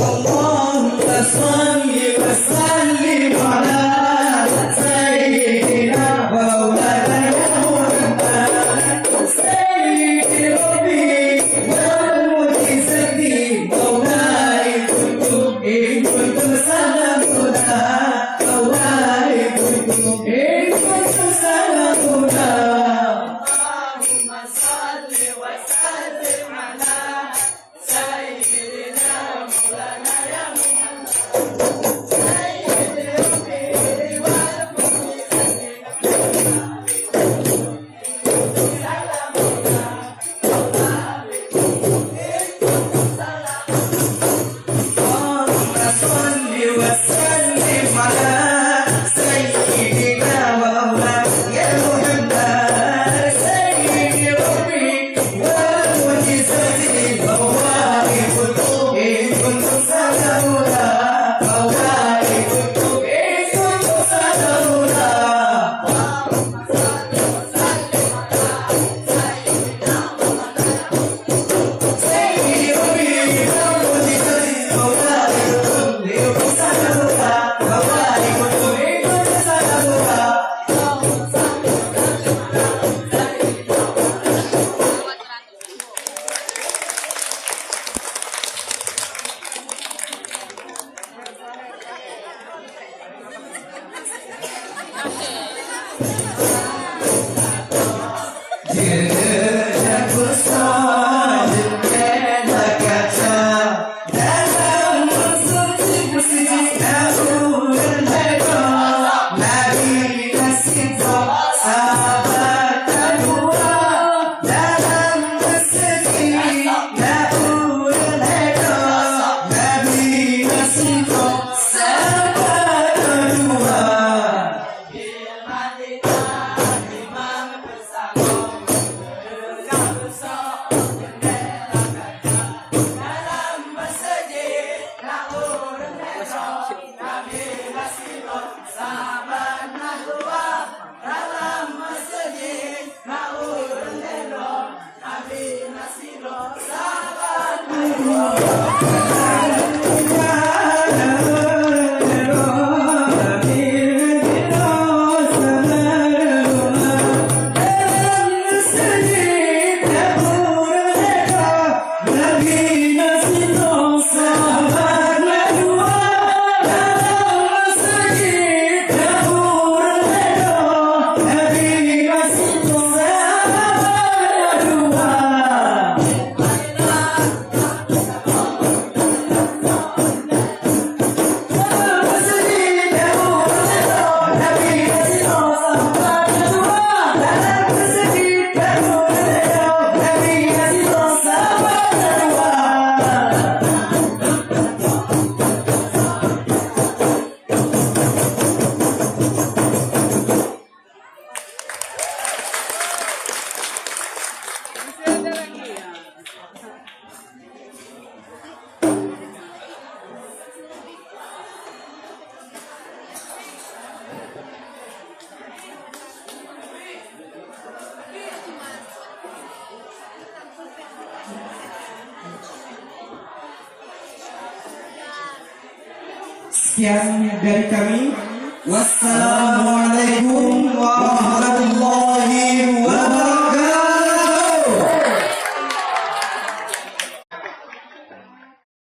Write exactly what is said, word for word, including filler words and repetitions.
اللهم صل وسلم على سيدنا مولانا محمد. سيدي ربي ومعجزتي مولاي كنت إن كنت سلمنا. مولاي كنت إن كنت سلمنا. اللهم صل وسلم على سيدنا مولانا يا محمد. سيدي ربي ومعجزتي اللهم صل وسلم على سيدنا ومولانا يا محمد. سيدي ربي ومعجزتي مولاي كنت إن كنت سلمنا. مولاي كنت إن كنت سلمنا. Sekian dari kami. Wassalamualaikum warahmatullahi